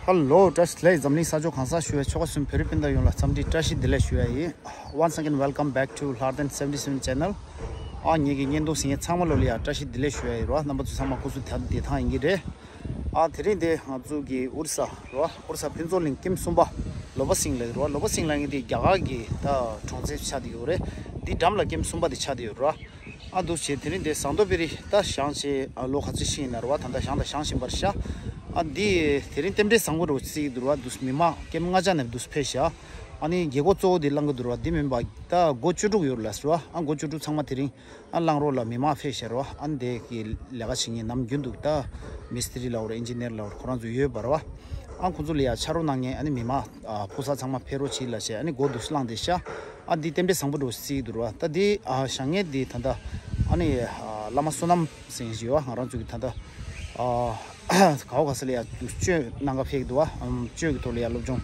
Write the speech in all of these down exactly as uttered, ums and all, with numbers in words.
ཧེ་ལོ། བཀྲ་ཤིས་བདེ་ལེགས། འཛམ་གླིང་ས་ཕྱོགས་གང་སར་བཞུགས་པའི་ཆོལ་ཁ་གསུམ་བོད་རིགས་སྤུན་ཟླ་ཡོངས་ལ་འཚམས་འདྲི་བཀྲ་ཤིས་བདེ་ལེགས་ཞུ་ཡ་ཡིན། Once again, welcome back to Lharden seventy seven channel. ཨ་ངེད་ཀྱི་བརྙན་ཐུང་གཟིགས་མཁན་ཚང་མ་ལོ་ལ་ཡ་བཀྲ་ཤིས་བདེ་ལེགས་ཞུ་ཡ་ཡིན་རོ། རྣམ་པ་ཚོ་ཚང་མ་སྐུ་གཟུགས་བདེ་ཐང་ཡིན་གྱི་རེད། ཨ་དེ་རིང་འདི་ང་ཚོ་གི་ཨོ་རི་ས་རོ། ཨོ་རི་ས་ཕུན་ཚོགས་གླིང་ཀེམ་གསུམ་པ་ལོ་པ་སིང་ལ་རོ། ལོ་པ་སིང་ལ་ངེད་དེ་རྒྱ་གར་གྱི་ད་གྲོང་གསེབ་ཆགས་བསྡད་ཡོད་རེད། འདི་འགྲམ་ལ་ཀེམ་གསུམ་པ་དེ་ཆགས་བསྡད་ཡོད་རོ། ཨ་འདུག་བྱས་དེ་རིང་འདི་ཟངས་མདོག་དཔལ་རི་ད་བཞེངས་བྱས་ཨ་ལོ་ག་ཚོད་ཕྱིན་ཡིན་ན་རེད་བ། ད་ལྟ་བཞེངས་ད་བཞེངས་བཞིན་པར་ཤག་ཨ་འདི་དེ་རིང་རྟེན་འབྲེལ་བཟང་པོ་འདྲ་བོ་བརྩི་གི་འདུག་རེད་བ། འདུག་མི་མང་ཀེམ་ལྔ་ཆ་ནས་འདུག་ཕེབས་ཤག་ཨ་ནི་རྒྱལ་སྒོ་གཙོ་བོ་འདི་བླང་གི་འདུག་རེད་བ། འདི་མིན་པ་ད་སྒོ་བཅུ་དྲུག་ཡོད་རེད་ལ་ཟེར་བ། ཨ་སྒོ་བཅུ་དྲུག་ཚང་མ་དེ་རིང་ཨ་བླང་རོགས་ལ་མི་མང་ཕེབས་ཤག་རེད་བ། ཨ་ནི་དེ་གི་ལས་ཀ་བྱེད་མཁན་ནམ་རྒྱུན་དུ་ད་མི་སི་ཏི་རི་ལབ་དགོས་རེད། ཨིན་ཇི་ནེར་ལབ་དགོས་རེད། ཁོ་རང་ཚོ་ཡོད་པ་རེད་བ། ཨ་ཁོང་ཚོ་ལ་ཡ་ཕྱག་རོགས་གནང་མཁན་ཨ་ནི་མི་མང་ཨ་ཕོ་གསར་ཚང་མ་ཕེབས་རོགས་བྱེད་ལ་བྱས། ཨ་ནི་སྒོ་འདུག་བླངས་བསྡད་ཤག་ཨ་འདི་རྟེན་འབྲེལ་བཟང་པོ་འདྲ་བོ་བརྩི་གི་འདུག་རེད་བ། ད་འདི་ཨ་བཞེངས་མཁན་འདི་ད་ལྟ་ཨ་ནི་ཨ་བླ་མ་བསོད་ནམས་ཟེར་མཁན་ཞིག་ཡོད་བ། ང་རང་ཚོ་གི་ད་ལྟ་ཨ་ག་བ་ག་ས་ལ་ཡ་འདུག་བཅོས་གནང་ག་ཕེབས་ཀྱི་འདུག་བ། ཨམ་བཅོས་ཀྱི་ཐོག་ལ་ཡ་སློབ་སྦྱོང་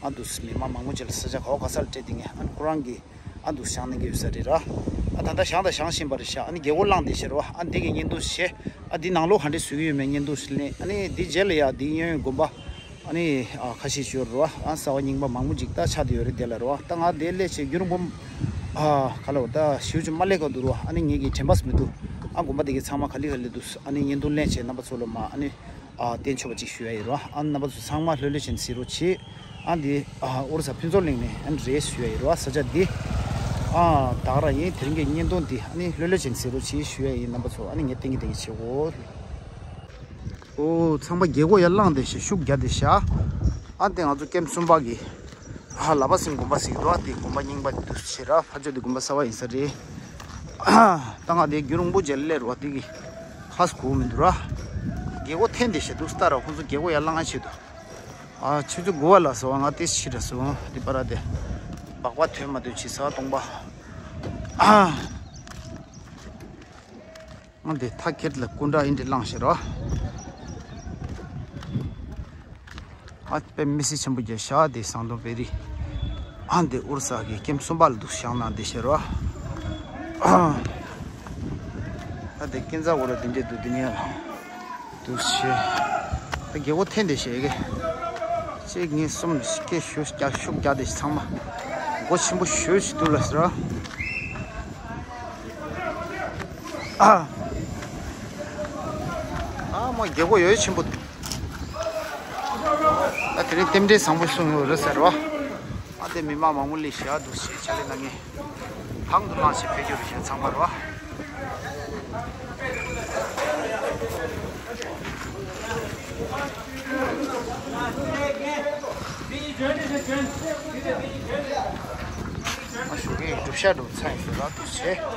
ཨ་འདུག་མི་མང་མང་པོ་ཅིག་ལ་ས་ཆ་ག་བ་ག་ས་ལ་སྤྲད་བསྡད་མཁན་ཨ་ནི་ཁོ་རང་གི་ཨ་འདུག་བཞེངས་གནང་གི་ཡོད་ས་རེད་ར། ཨ་ད་ལྟ་བཞེངས་ད་བཞེངས་བཞིན་པ་རེད་ཤག་ཨ་ནི་རྒྱལ་སྒོ་བླངས་བསྡད་ཤག་རེད་བ། ཨ་འདི་གི་བརྙན་ཐུང་བྱས། ཨ་འདི་ནང་ལོགས་ག་འདྲས་བཟོ་གི་ཡོད་མེད་བརྙན་ཐུང་ཞིག་ལེན། ཨ་ནི་འདི་རྗེས་ལ་ཡ་འདི་གཡས་གཡོན་དགོན་པ་ཨ་ནི་ཨ་ཁ་ཤས་ཤིག་ཡོད་རེད་བ། ཨ་གསར་བ་རྙིང་པ་མང་པོ་ཅིག་ད་ཆགས་བསྡད་ཡོད་རེད། དེ་ལ་རེད་བ། ད་ང་འདི་སླེབས་བྱས་རྒྱུན་རིང་པོ་ཨ་ག་ལ་བ་ད་ཞེ་པོ་ཅིག་མ་སླེབས་ག་འདུག་རེད་བ། ཨ་ནི་ངེད་ཀྱི་དྲན་པ་སུ་མི་འདུག་ཨ་དགོན་པ་འདི་གི་ཚང་མ་ག་ལེ་ག་ལེ་འདུག་ཨ་ནི་བརྙན་ཐུང་ལེན་བྱས་རྣམ་པ་ཚོ་ལ་མ་ཨ་ནི་ཨ་བསྟན་ཆོག་པ་ཅིག་ཞུ་ཡ་ཡིན་རོ། ཨ་རྣམ་པ་ཚོ་ཚང་མ་ལྷོད་ལྷོད་བྱས་ནས་གཟིགས་རོགས་བྱེད། ཨ་འདི་ཨ་ཨོ་རི་ས་ཕུན་ཚོགས་གླིང་ནས་ཨ་ནི་རེད་ཞུ་ཡ་ཡིན་རོ། ས་ཆ་འདི་ཨ་ད་ག་རང་ཡིན། དེ་རིང་གི་བརྙན་ཐུང་འདི་ཨ་ནི་ལྷོད་ལྷོད་བྱས་ནས་གཟིགས་རོགས་བྱེད་ཞུ་ཡ་ཡིན། རྣམ་པ་ཚོ་ཨ་ནི་ངས་བསྟན་གི་བསྟན་གི་བྱེད་གོ། ཨོ་ཚང་མ་རྒྱལ་སྒོ་ཡར་བླངས་བསྡད་ཤག་ཤུགས་རྒྱག་བསྡད་ཤག་ཨ་འདི་ང་ཚོ་ཀེམ་གསུམ་པ་གི་ཨ་ལག་པ་སྲིན་དགོན་པ་ཟེར་གི་འདུག་ཨ་འདི་དགོན་པ་རྙིང་པ་འདི་འདུག་ཟེར་ར། ཕར་ཕྱོགས་འདི་དགོན་པ་གསར་བ་ཡིན་ས་རེད། ད་ང་འདི་རྒྱུན་རིང་པོ་རྗེས་ལ་སླེབས་རོགས། འདི་གི་ཧ་སུ་གོ་མི་འདུག་ར། རྒྱལ་སྒོ་འཐེན་བསྡད་ཤག་འདུག་ལྟ་ར། ཁོང་ཚོ་རྒྱལ་སྒོ་ཡར་བླངས་ཡ་བྱེད་འདུག་ཨ་ཆུ་ཚོད་དགུ་པ་ལ་སོང་། ང་ཏི་ཕྱི་ར་སོང་། འདི་པར་དེ་སྦག་སྦག་ཐོན་མ་ཐོན་བྱས་ས་སྟོང་པ། ཨ་འདི་ཐ་ཁེར་ལ་སྐུ་འདྲ་ཨིན་འདྲ་བླངས་ཤག་ར། ཨ་དཔེ་མི་སྲིད་ཆེན་པོ་རྒྱག་ཤག་འདི་ཟངས་མདོག་དཔལ་རི། ཨ་འདི་ཨོ་རི་ས་གི་ཀེམ་གསུམ་པ་ལ་འདུག་བཞེངས་གནང་བསྡད་ཤག་ར། ཨ་འདི་ཀན་ཛ་གོ་ར་འདི་འདྲས་འདུག་འདི་ནས་ལ། འདུག་ཤག་ད་རྒྱལ་སྒོ་འཐེན་བསྡད་ཤག་གི། གཅིག་གཉིས་གསུམ་སྐད་ཤུགས་རྒྱག་ཤུགས་རྒྱག་བསྡད་ཤག་ཚང་མ། སྒོ་ཆེན་པོ་ཞེ་པོ་ཅིག་འདུག་ལ་ཟེར་ར། ཨ། ཨ་མ་རྒྱལ་སྒོ་ཡོད་ཆེན་པོ་འདུག་ཨ་དེ་རིང་རྟེན་འབྲེལ་བཟང་པོ་སོང་ཡོད་རེད་ཟེར་བ། ཨ་དེ་མི་མང་མང་པོ་སླེབས་ཤག་འདུག་ཞེས་ཕྱག་ལས་གནང་མཁན་དང་དུ་བླངས་བྱས་ཕེབས་རྒྱུ་རེད་ཤག་ཚང་མ་རེད་བ། ཨ་ཞོགས་ཀས་གྲུབ་ཤག་འགྲོ་ཚར་ཡིན་ཟེར་བ་འདུག་ཞེས།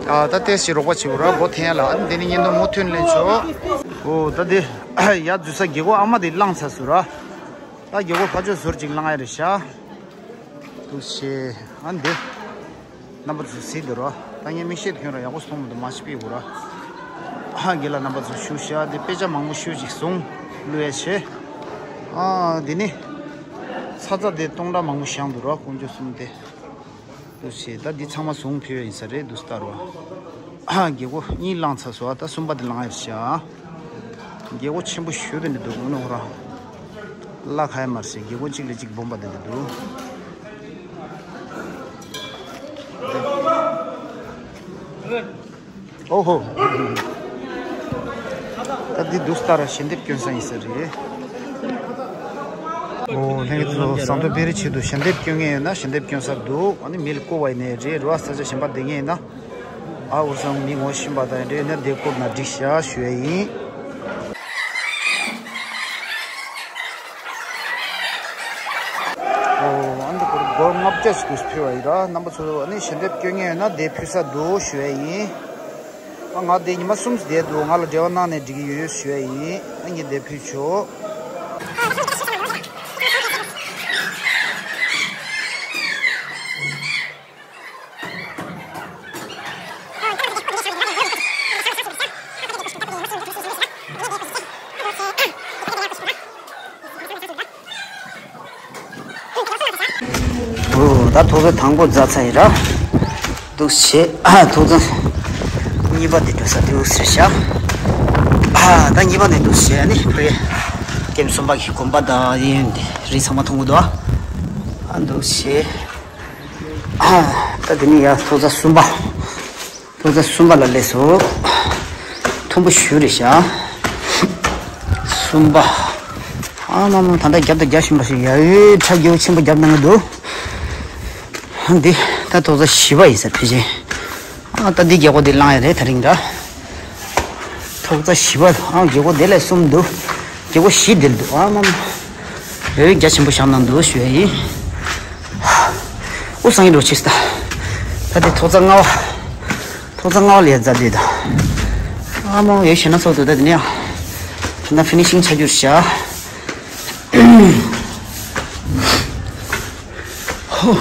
ཨ་ད་ལྟས་ཤིག་རོགས་པ་བྱེད་དགོས་ར། སྒོ་འཐེན་ཡ་ལ། ཨ་ནི་དེ་ནི་བརྙན་ཐུང་མུ་མཐུད་ལེན་ཆོག་ཨོ་ད་དེ་ཡ་འཛུལ་ས་རྒྱལ་སྒོ་ཨ་མ་དེ་བླངས་ཚར་སོང་ར། ད་རྒྱལ་སྒོ་ཕར་ཕྱོགས་ཟུར་ཅིག་བླངས་ཡ་རེད་ཤག་འདུག་ཤག་ཨ་འདི་རྣམ་པ་ཚོ་གཟིགས་འདུག་ར། ད་ངས་མིག་ཤེལ་གྱོན་ར་ཡག་པོ་མཐོང་མི་འདུག་མ་ཤེས་པའི་གུ་ར། ཨ་རྒན་ལགས་རྣམ་པ་ཚོ་བཞུགས་ཤག་དེ་དཔེ་ཆ་མང་པོ་ཞེ་པོ་ཅིག་བཟུང་བླུགས་ཡ་བྱས། ཨ་འདི་ནི་ཚ་ཚ་དེ་སྟོང་ཕྲག་མང་པོ་བཞེངས་འདུག་ར། དཀོན་མཆོག་གསུམ་དེ། འདུག་ཤག་ད་འདི་ཚང་མ་བཟུང་ཕུལ་ཡ་ཡིན་ས་རེད་འདུག་ལྟར་བ། ཨ་རྒྱལ་སྒོ་གཉིས་བླངས་ཚར་སོང་། ད་གསུམ་པ་དེ་བླངས་ཡ་བྱས། རྒྱལ་སྒོ་ཆེན་པོ་ཞེ་པོ་དེ་འདྲ་འདུག་ཨ་ནི་ཧོ་ར། གླ་ཁ་ཡ་མ་རེད་ཤག་རྒྱལ་སྒོ་གཅིག་ལས་གཅིག་སྦོམ་པ་དེ་འདྲ་འདུག་ཨོ་ཧོ། ད་འདི་འདུག་ལྟར་ཞལ་འདེབས་སྐྱོན་ས་ཡིན་ས་རེད། ཨོ་ལྷན་རྒྱས་ཚོ་ཟངས་མདོག་དཔལ་རི་ཆེད་དུ་ཞལ་འདེབས་སྐྱོན་མཁན་ཡོད་ན་ཞལ་འདེབས་སྐྱོན་ས་འདུག་ཨ་ནི་མི་ལ་བསྐུར་བ་ཡིན་ནའི་རེད། རེད་བ། ས་ཆ་གཞན་པ་བསྡད་མཁན་ཡིན་ན། ཨ་འུར་ཟངས་མི་ངོ་ཤེས་པ་དང་འདྲ་ཡིན་ན་དེ་བསྐུར་ན་འགྲིག་ཤག་ཞུ་ཡ་ཡིན། ཨོ་ཨ་འདི་སྐོར་སྒོར་ལྔ་བརྒྱ་ཞིག་ཏུ་ཕུལ་བ་ཡིན་ར། རྣམ་པ་ཚོ་ཨ་ནི་ཞལ་འདེབས་སྐྱོན་མཁན་ཡོད་ན་དེ་ཕུལ་ས་འདུག་ཞུ་ཡ་ཡིན། ཨ་ང་དེ་ཉི་མ་གསུམ་བསྡད་འདུག་ང་ལ་འབྲེལ་བ་གནང་ནས་འགྲིག་གི་ཡོད་ཞུ་ཡ་ཡིན། ཨ་ངས་དེ་ཕུལ་ཆོག་ད་ཐོག་ཚད་དང་པོ་འཛག་ཚར་ཡིན་ར། འདུག་བྱས། ཨ། ཐོག་ཚད་གཉིས་པ་དེ་འགྲོ་ས་འདུག་ཟེར་བཞག་ཨ། ད་གཉིས་པ་ནས་འདུག་བྱས། ཨ་ནི་ཕ་གི་ཀེམ་གསུམ་པ་གི་དགོན་པ་དང་ཡིན་དེ་རི་ཚང་མ་མཐོང་གི་འདུག་ཨ། འདུག་བྱས། ཨ། ད་དེ་ནས་ཡར་ཐོག་ཚད་གསུམ་པ། ཐོག་ཚད་གསུམ་པ་ལ་སླེབས་སོང་། མཐོན་པོ་ཞེ་པོ་རེད་བཞག་གསུམ་པ། ཨ་མ་མ། ད་ལྟ་རྒྱབ་དང་རྒྱབ་བཞིན་པ་ཞིག་ཡ་ཡོད་ཁྲ་རྒྱས་པོ་ཆེན་པོ་རྒྱབ་གནང་གི་འདུག་འདི་ད་ཐོག་ཚད་བཞི་པ་ཡིན་ས་ཕལ་ཆེར། ཨ། ད་འདི་རྒྱལ་སྒོ་འདི་ལངས་ཡ་རེད་ད་རིང་འདྲ། ཐོག་ཚད་བཞི་པ། ཨ། རྒྱལ་སྒོ་འདི་ལས་གསུམ་འདུག་རྒྱལ་སྒོ་བཞི་འདིར་འདུག་ཨ་མ་མ། རེ་རེ་རྒྱ་ཆེན་པོ་བཞག་གནང་འདུག་ཞུ་ཡ་ཡིན། ཨུ་སང་གི་འགྲོ་ཆེ་ས། ད་དེ་ཐོག་ཚད་ལྔ་པ། ཐོག་ཚད་ལྔ་པ་ལ་ཡ་འཛག་དུས་ད། ཨ་མ་ཡོད་ཞེ་ན་ཚོགས་འདུག་ད་དེ་ནས་ཡང་། ད་ལྟ་ཕི་ནི་ཤིང་ཆགས་རྒྱུར་བཞག་ཧོ།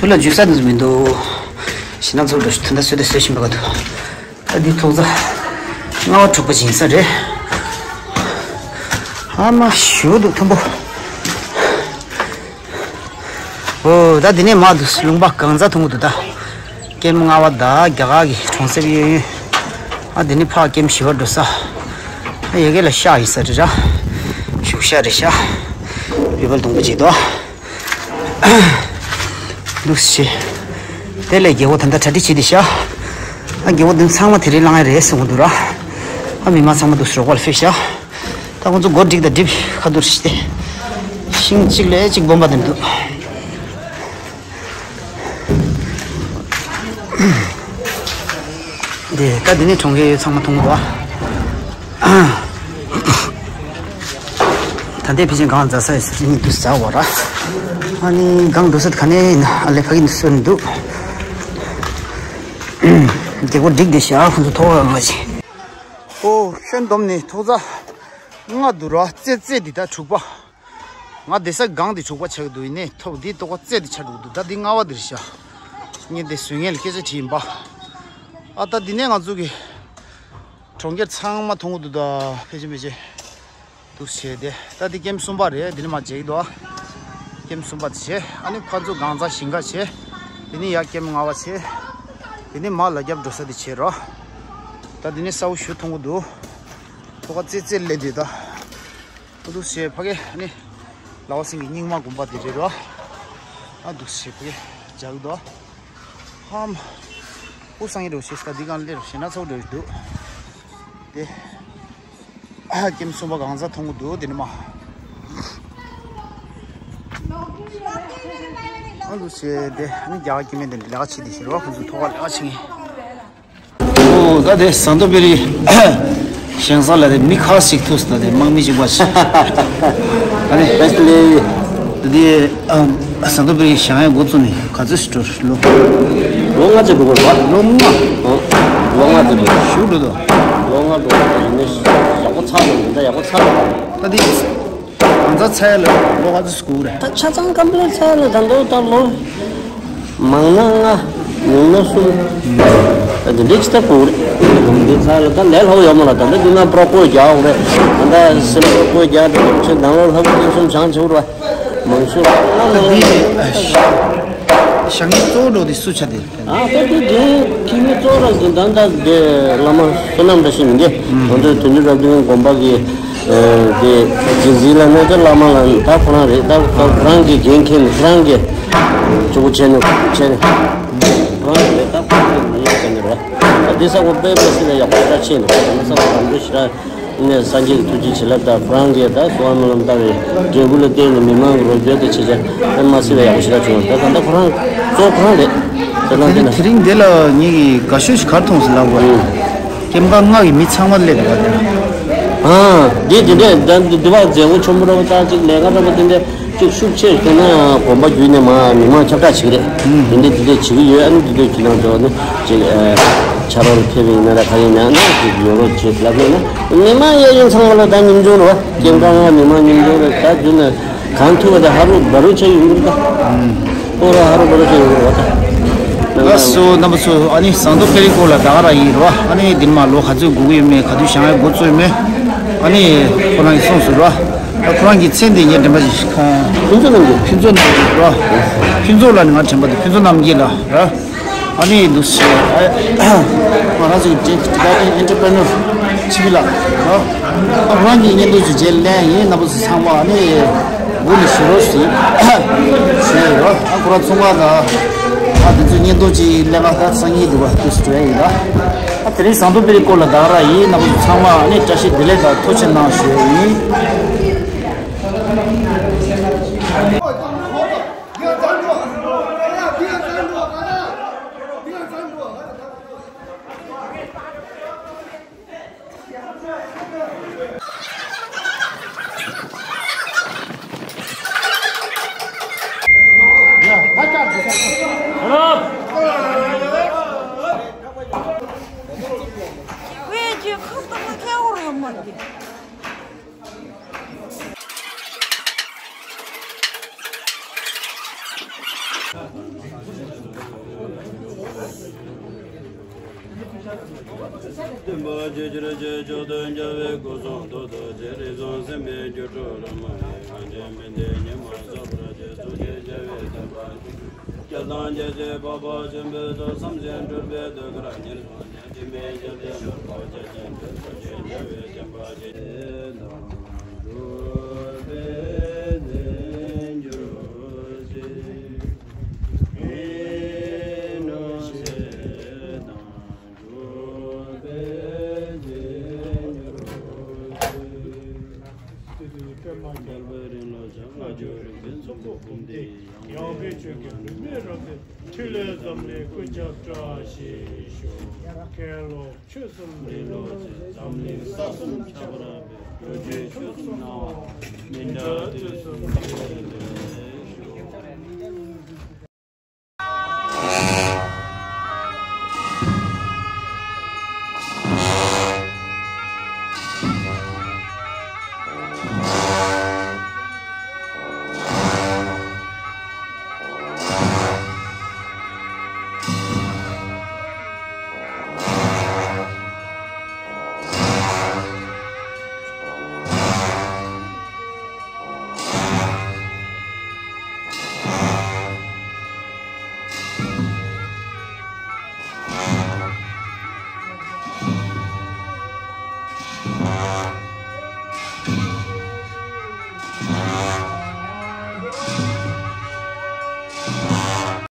སུ་ལ་འཇུ་ས་འདུག་མི་འདུག་ཞེ་ན་ཚོགས་འདུག་ད་ལྟ་སུ་དེ་སུ་ཞིམ་པ་ག་འདུག་ད་འདི་ཐོག་ཚད་ལྔ་པ་དྲུག་པ་ཅིག་ཡིན་ས་རེད། ཨ་མ་ཞུ་འདུག་མཐོན་པོ། ཨོ། ད་འདི་ནས་མར་འདུག་ལུང་པ་གང་ཚ་མཐོང་གི་འདུག་ད་ཀེམ་ལྔ་པ་ད་རྒྱ་གར་གྱི་གྲོང་གསེབ་གཡས་གཡོན། ཨ། འདི་ནས་ཕར་ཀེམ་བཞི་པ་འགྲོ་ས། ཨ། ཡ་གི་ལ་ཤག་ཡིན་ས་རེད་ར། ཤུག་ཤག་རེད་ཤག་བེ་བལ་སྡོང་པོ་ཅིག་འདུག་འདུག་སེ། དེ་ལས་རྒྱལ་སྒོ་ད་ལྟ་གྲ་སྒྲིག་བྱས་བསྡད་ཤག་ཨ། རྒྱལ་སྒོ་འདི་ཚང་མ་དེ་རིང་ལངས་ཡ་རེད་གསུང་གི་འདུག་ར། ཨ། མི་མང་ཚང་མ་འདུག་སེ་རོགས་པ་ལ་ཕེབས་ཤག་ད་ཁོང་ཚོ་སྒོ་སྒྲིག་དང་སྒྲིག་ཁ་ཐུག་རེད་དེ། ཤིང་གཅིག་ལས་གཅིག་སྦོམ་པ་དེ་འདུག་དེ་ད་འདི་ནས་གྲོང་ཁྱེར་ཚང་མ་མཐོང་གི་འདུག་ད་ལྟའི་ཕལ་ཆེར་གང་འཛག་ས་ཡོད་ཟེར་ནི་འདུག་འཛག་འོ་ར། ཨ་ནི་གང་འགྲོ་ས་ག་ནས་ཡིན་ན། ཨ་ལས་ཕ་གི་འདུག་སེ་འདུག་རྒྱལ་སྒོ་སྒྲིག་བསྡད་ཤག་ཁོང་ཚོ་ཐོག་ལ་ང་ཅི། ཨོ། ཤོན་སྡོམ་ནི་ཐོག་ཚད་ལྔ་འདུག་ར། རྩེ་རྩེ་འདི་ད་དྲུག་པ། ང་བསྡད་ས་སྒང་འདི་དྲུག་པ་ཆགས་ཀྱི་འདུག་ཡིན་ནའི་ཐོག་འདི་ཐོག་ཁ་རྩེ་འདི་ཆགས་འགྲོ་གི་འདུག་ད་འདི་ལྔ་པ་འདིར་བཞག་ངས་འདི་བཟོས་མཁན་ལ་སྐད་ཆ་དྲིས་ཡིན་པ། ཨ། ད་འདི་ནས་ང་ཚོ་གི་གྲོང་ཁྱེར་ཚང་མ་མཐོང་གི་འདུག་ད་ཕལ་ཆེར་ཕལ་ཆེར་འདུག་བྱས་ཏེ། ད་འདི་ཀེམ་གསུམ་པ་རེད། འདི་ནས་མར་མཇལ་གྱི་འདུག་ཀེམ་གསུམ་པ་འདི་བྱས། ཨ་ནི་ཕར་ཚུར་སྒང་ཚང་ཞིང་ཁ་བྱས། འདི་ནས་ཡར་ཀེམ་ལྔ་པ་བྱས། འདི་ནས་མར་ལ་རྒྱབ་འགྲོ་ས་འདི་བྱས་རོ། ད་འདི་ནས་གསལ་པོ་ཞེ་པོ་མཐོང་གི་འདུག་ཐོག་ཁ་རྩེ་རྩེར་སླེབས་དུས་ད། ཨ། འདུག་སེ་ཕ་གི་ནི་ལ་བ་སེང་གེ་རྙིང་མ་དགོན་པ་དེ་རེད་རོ། ཨ། འདུག་སེ་ཕ་གི་མཇལ་གྱི་འདུག་ཧམ། ཨུ་སང་གི་འགྲོ་ཤེས་ད་འདི་གང་སླེབས་ཞེ་ན་ཚོགས་འགྲོ་ཡི་འདུག་དེ། ཨ། ཀེམ་གསུམ་པ་གང་ས་མཐོང་གི་འདུག་དེ་ནི་མ། ཨ། འདུག་སེ་དེ་ནི་རྒྱ་གར་སྐྱེ་དམན་དེ་ལས་ཀ་བྱེད་དེ་ཤི་རོ། ཁོང་ཚོ་ཐོག་ཁ་ལས་ཀ་བྱེད་མཁན། ཨོ། ད་དེ་ཟན་ཏོ་པེ་རི་ཞིང་ས་ལ་དེ་མི་ཁ་ཤས་ཐུག་སོང་། ད་དེ་དམག་མི་གཅིག་པ་ཞིག་ཨ་ནི་བེ་སི་ལེ། ད་དེ་ཨམ། ཟན་ཏོ་པེ་རི་ཞིང་ཡ་འགོ་བཙུགས་ནས་ག་ཚོད་ཞིག་འགྲོ་ལོ། ལོ་ལྔ་ཙམ་འགྲོ་དགོས་རེད་པ། ལོ་ལྔ། ཨོ། ལོ་ལྔ་ཙམ་འགྲོ། ཞེ་པོ་འགྲོ་འདུག་ལོ་ལྔ་འགྲོ་ཡིན་ནའི་ཡག་པོ་ཚར་ལ་ཡིན། ད་ཡག་པོ་ཚར་ལ། ད་དེ། གང་ཚང་ཚར་ཡ་ལ་ལོ་ག་ཚོད་འགོར་རེད། ད་ཆ་ཚང་ཀམ་པི་ལིཊ་ཚར་ཡ་ལ་ད་ལོ་ད་ལོ། མང་ན་ལྔ། ཉུང་ན་གསུམ། ད་འདི་འདྲ་ཅིག་ད་འགོར་རེད། འདི་ཚར་ཡ་ལ་ད་ལས་སླ་པོ་ཡོད་མ་རེད། ད་ལྟ་འདི་ན་པྲོག་པོ་རྒྱག་དགོས་རེད། ད་ལྟ་སེམས་པྲོག་པོ་རྒྱག་དེ་ཚོ་ཆེ་ནང་ལོགས་ལྷ་བུ་ཀུན་གསུམ་བྱང་ཆུབ་རེད་པ། མང་ཤོས་ལ་ལ་ལ། ཞང་ངེད་གཙོ་བོ་འགྲོ་དེ་སུ་ཆགས་དེ། ཨ། ད་དེ་རྒན་ཁྱིམ་མི་གཙོ་བོ་ར་ཟིན་ད་ད་དེ་བླ་མ་བསོད་ནམས་འདྲ་ཞིག་མི་འདི་ང་ཚོའི་དོན་གྲུབ་རབ་བདུན་དགོན་པ་གི་དེ་རྗེ་འཛིན་ལ་གནས་བྱ་བླ་མ་ལ་ད་ཁོ་རང་རེད། ད་ད་ཁོ་རང་གི་འགན་འཁྱེར་ནས་ཁོ་རང་གི་གཙོ་བོ་བྱས་ནས་བྱས་ནས་ཁོ་རང་གི་རེད། ད་ཁོ་རང་གི་མི་ཡག་ཅན་ནས་རེད། ད་དེ་ས་གོ་དཔེ་དཔེ་སྲིད་ལ་ཡག་པོ་ཞེ་དྲག་ཆེ་ནས་ཁོ་རང་ས་གོ་རང་འདྲ་ཞེ་དྲག་ནས་སངས་རྒྱས་ཀྱི་ཐུགས་རྗེ་བྱིན་རླབས་དང་ཁོ་རང་གིས་ད་གསོལ་བ་སྨོན་ལམ་བཏབ་པའི་འབྲས་བུ་ལ་བརྟེན་ནས་མི་མང་གི་རོགས་སྐྱོར་དེ་བྱེད་བྱ་ཨེ་མ་སྲིད་པ་ཡག་པོ་ཞེ་དྲག་བྱུང་། ད་ད་ལྟ་ཁོ་རང་གཙོ་ཁོ་རང་རེད། དེ་ལ་དེ་ལ་དེ་རིང་དེ་ལ་ངེད་ཀྱིས་དགའ་ཤོས་ཤིག་ག་རེ་མཐོང་སོང་ལབ་དགོས། ཨུ། ཀེམ་ཁང་ལྔ་གི་མི་ཚང་མ་སླེབས་འདུག་བ་དེ་ལ། ཨ། འདི་དེ་འདྲས་ད་འདི་འདི་བ་མཛད་སྒོ་ཆེན་པོ་འདྲ་པོ་ད་ཅིག་ལས་ཀ་འདྲ་པོ་དེ་འདྲས། ཅིག་ཤུགས་ཆེ་ཤོས་ན་དགོན་པ་བརྒྱུད་ནས་མ་མི་མང་ཁྱབ་བསྒྲགས་བྱེད་ཀྱི་རེད། ཨུམ། དེ་འདྲ་དེ་འདྲ་བྱེད་ཀྱི་ཡོད། ཨ་ནི་དེ་འདྲ་བྱེད་སྟངས་དེ་ནི་ཅིག་ཨ། ཕྱག་རོགས་ལ་ཕེབས་པ་ཡིན་ན་ར་ག་རེ་ཡིན་ན་ཨ་ནི་ཅིག་ཡོང་རོགས་བྱེད་ལབ་ན་མི་མང་གཡས་གཡོན་ཚང་མ་ལ་ད་ཉམ་ཆུང་རེད་བ། སྐྱེ་ཁམས་ལ་མི་མང་ཉམ་ཆུང་རེད། ད་རྒྱུ་ན་གང་ཐུབ་པ་དེ་ཧ་རུ་བ་རུ་ཆ་ཡོང་གི་རེད་ད། ཨུམ། ཁོ་ར་ཧ་རུ་བ་རུ་ཆ་ཡོང་གི་རེད་བ་ད། ལགས་སོ་རྣམ་པ་ཚོ། ཨ་ནི་ཟངས་མདོག་དཔལ་རི་སྐོར་ལ་ད་ག་རང་ཡིན་རེད་བ། ཨ་ནི་འདི་ནས་མར་ལོ་ག་ཚོད་འགོར་གྱི་ཡོད་མེད། ག་དུས་བཞེངས་ཡ་འགོ་བཙུགས་ཡོད་མེད། ཨ་ནི་ཁོ་རང་གིས་གསུངས་སོང་རེད་བ། ད་ཁོ་རང་གི་མཚན་དེ་ངས་དྲན་པ་ཞིག་ཕུན་ཚོགས་རྣམ་རྒྱལ། ཕུན་ཚོགས་རྣམ་རྒྱལ་ར། ཕུན་ཚོགས་ལ་ནི་ང་དྲན་པ་དེ་ཕུན་ཚོགས་རྣམ་རྒྱལ་ལ་ར། ཨ་ནི་འདུག་ཟེར། ང་རང་ཚོའི་Tibetan entrepreneur་ཆིབས་ལ་ར། ཁོ་རང་གི་བརྙན་ཐུང་ཅིག་རྗེས་ལན་ཡིན། རྣམ་པ་ཚོ་ཚང་མ་ཨ་ནི་འགོ་ནས་ཞུ་རོགས་ཞུ་ཞུ་ཡོད་ར། ཁོ་རང་ཚོང་པ་དང་ཨ་དེ་ཚོའི་བརྙན་ཐུང་ཅིག་ལས་ཀ་ད་སང་ཉིན་འདུག་པ་དུས་སུ་འགྲོ་ཡ་ཡིན་ད། ཨ་དེ་རིང་ཟངས་མདོག་དཔལ་རིའི་སྐོར་ལ་ད་ག་རང་ཡིན། རྣམ་པ་ཚོ་ཚང་མ་ཨ་ནི་བཀྲ་ཤིས་བདེ་ལེགས་དང་ཐུགས་རྗེ་གནང་ཞུ་ཡ་ཡིན། སྟོན་པ་ཆོས་ཀྱི་རྗེ་མཆོག་ཏུ་འཇའ་བའི་སྐུ་གསུང་ཐུགས་རྡོ་རྗེ་རིགས་གསུམ་སེམས་དཔའི་སྒྱུ་འཕྲུལ་རབ་མ་ཡི། ཨ་འབྲས་མི་ལྡན་ཉི་མ་ས་བར་གྱི་གཙུག་གི་རྒྱལ་བའི་བསྟན་པ། རྒྱལ་དང་རྒྱལ་སྲས་འཕགས་པ་ཆེན་པོའི་ཚོགས། བསམ་ཞིང་འགྲུབ་པའི་དུས་འཁོར་ཉེར་བཞག་ཉེར་གཅིག་མའི་ཞལ་ལས་ཤོར་བ་རྒྱ་ཆེན་པོའི་ཚོགས་ཀྱི་རྒྱལ་བའི་བསྟན་པ་ཇི་ལྟར་འགྲུབ་པའི་རྗེས་འཇུག་ཅིག །ཡིན་ནོ་ཞེས་དང་། འགྲུབ་པའི་རྗེས་འཇུག་ཅིག །དེ་དུས་པདྨ་རྒྱལ་བའི་རིང་ལ་བྱང་ང་རྒྱལ་རིག་པའི་ཚོམ་བུ་བུམ་སྟེ། ཡངས་པའི་ཆོས་ཀྱི་བུད་མེད་རབ་འབྱམས། ཕྲིན་ལས་འཛམ་གླིང་ཀུན་ཁྱབ་བཀྲ་ཤིས་ཤོག །མཁན་སློབ་ཆོས་གསུམ་འབྲེལ་ལོ་ཆེ། འཛམ་གླིང་ས་གསུམ་ཁྱབ་པར་སྤེལ། གྲོལ་བྱེད་ཆོས་གསུམ་སྣང་བ། མི་འབྲལ་དུས་གསུམ་དེ་ལས།